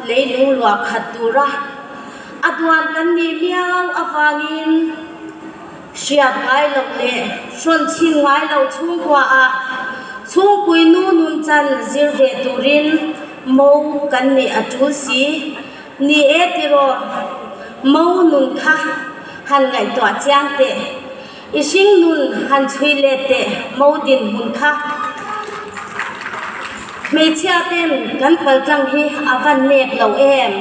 Leilung luah khat tura a duan kan nih miau avangin hriat ngai loh leh hrawn chhin ngai loh chhungkua ah chhungpui nu nun chan zir ve turin mo kan nih a tul si. Ni e tiraw, mo nun kha han ngaihtuah chiang teh. I hring nun han chhui let teh mo dinhmun kha. Hmeichhia ten kan paltlang hi a van nep lo em?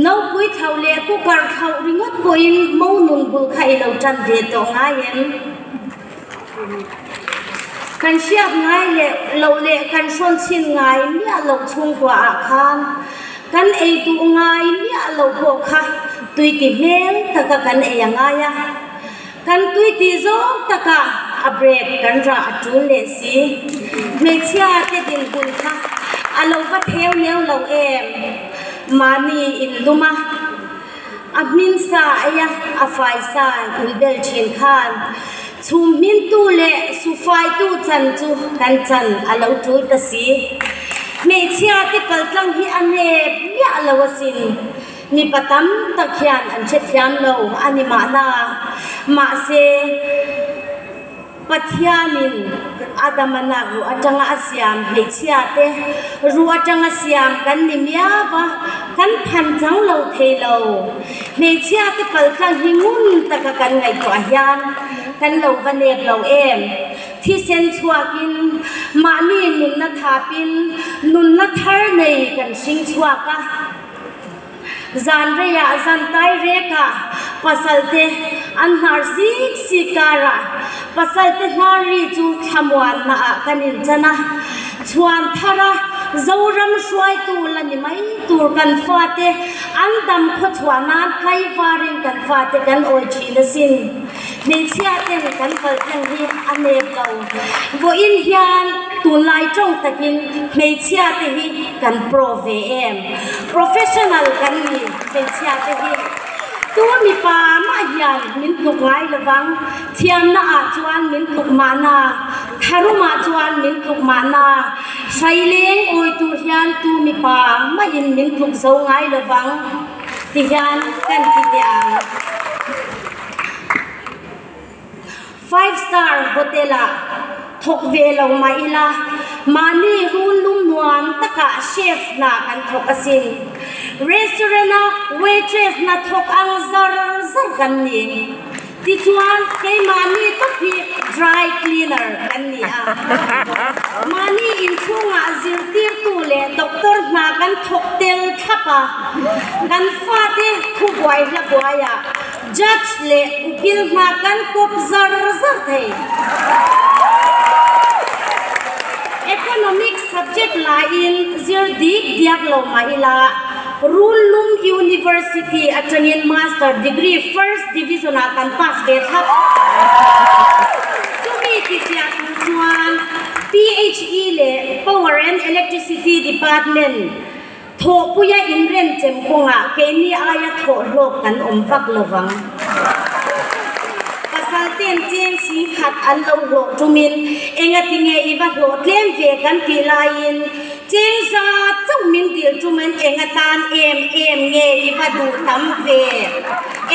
Nopui thlauh leh cooker thlauh ringawt pawhin mo nun bul kha i lo tan ve tawh ngai em? Kan hriat ngai leh loh leh kan hrawn chhin ngai miah loh chhungkua ah khan kan ei duh ngai miah loh pawh kha tui ti hmel taka kan ei a ngai a, kan tui ti zawng taka a break kan rah a tul leh si. Hmeichhia te dinhmun kha a lo va theu neu lo em? Mahni inlum a. A hmin sa eia a fai sa inbel thin khan chhum hmintu leh sufaitu chan chu kan chan a lo tul ta si. Hmeichhia te kaltlang hi a nep miah lo asin. Mipa tam tak hian an hrethiam lo a ni mahna. Mahse. Pathianin Adama nak ruh atanga a siam hmeichhia te ruh atanga siam kan ni miau a, kan phan chang lo thei lo. Hmeichhia te paltlang hi ngun taka kan ngaihtuah hian kan lo va nep lo em? Thisen chhuakin, mahni nunna thapin nunna thar nei kan hring chhuak a. Zan reiah zan tai rekah pasalte an hnar sik sik karah pasalte hnar ri chu thlamuanna ah kan inchan a, chhuan thara Zoram hruaitu la ni mai tur kan fate an dam khawchhuah nan tlaivarin kan fate kan awi thin asin. Hmeichhia ten kan kalthleng hi a nep lo. Vawiin hian tunlai tawng takin hmeichhia te hi kan pro ve em? Professional kan ni hmeichhia te hi. Tu mipa mah hian min tluk ngai lovang. Thiamna ah chuan min tluk mahna, tharum ah chuan min tluk mahna. Hraileng awi tur hian tu mipa mahin min tluk zo ngai lovang ti hian kan ti teh ang. Five star hotel ah thawk ve lo mah ila, mahni run lum nuam takah chef hna kan thawk asin. Restaurant a waitress hna thawk ang zar zar kan ni. Tichuan keimahni tak hi dry cleaner kan ni a. Mahni inchhungah zirtirtu leh doctor hna kan thawk tel thlap a, kan fate thubuai hla buaiah Judge leh ukil hna kan kawp zar zar thei. Economics subject laiin zir dik diak lo mah ila, Runlum University atangin Master degree first division ah kan pass ve thlap. Chumi tifiah tur chuan PHE leh Power and Electricity Department, Thawhpuia inrenchem kawngah keini aia thawh hlawk kan awm vak lo vang. Pasal ten cheng sing khat an lo hlawh tumin engati nge i va hlawh tlem ve kan tih laiin cheng za chauh min dil tumin enga tan em em nge i va duh tam ve,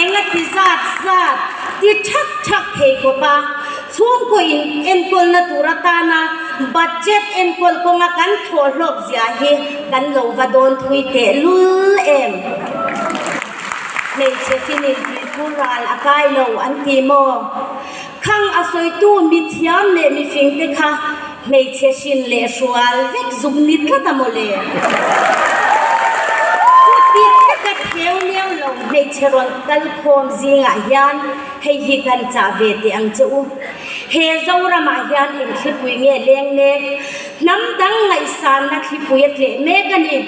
engati zat zat ti thak thak thei khawp a chhungkaw in enkawlna tur atana Budget enkawl kawnga kan thawh hlawk zia hi kan lo va dawn thui teh lul em? Hmeichhe finin tuipur ral a kai lo an ti maw? Khang a sawitu mithiam leh mifingte kha hmeichhe hrin leh hrual vek zuk ni tlat a maw le? Chuti taka theu leu lo hmeichhe rawn kal khawm zingah hian hei hi kan chah ve teh ang che u. He Zoramah hian eng thlipui nge leng mek? Hnam dang ngaihsanna thlipui a tleh mek a ni.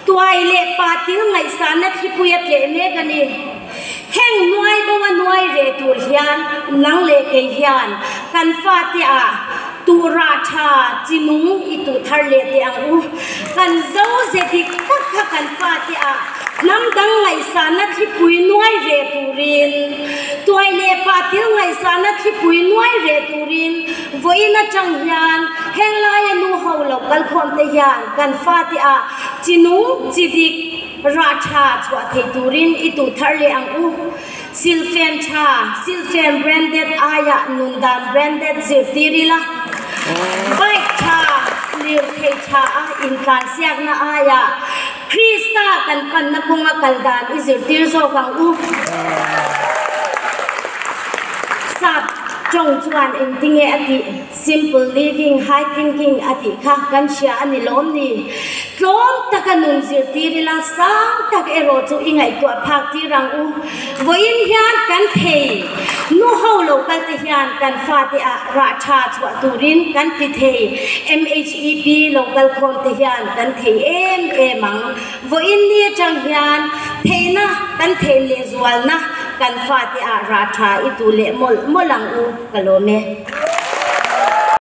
Tuai leh patil ngaihsanna thlipui a tleh mek a ni. Heng nuai bo a nuai ve tur hian nang leh kei hian kan fate ah tuh rah tha chi nung i tuh thar leh teh ang u. Kan zo ze dik tak kha. kan fate ah hnam dang ngaihsahna thlipui nuai reh turin, tuai leh pahtil ngaihsahna thlipui nuai reh turin vawiin atang hian heng laia nu ho lo kalkhawm te hian kan fate ah chi nung, chi dik, rah tha chhuah thei turin i tuh thar leh ang u. Silfen tha, silfen branded aia nun dan branded zirtir ila, bike tha, lirthei tha a intlansiakna aia Krista kan panna kawnga kal dan i zirtir zawk ang u. Sap tawng chuan engtinge a tih? Simple living, high thinking a tih kha kan hria a ni lawm ni? Tlawm taka nun zirtir ila sang tak erawh chu i ngaihtuah phak tir ang u. Vawiin hian kan thei nu ho lo kal te hian kan fate ah rah tha chhuah turin kan ti thei. MHEP lo kal khawm te hian kan thei em em ang. Vawiin ni atang hian theihna kan theih lehzualna kan fate ah rah tha i tuh leh mawlh mawlh ang u ka lawm e.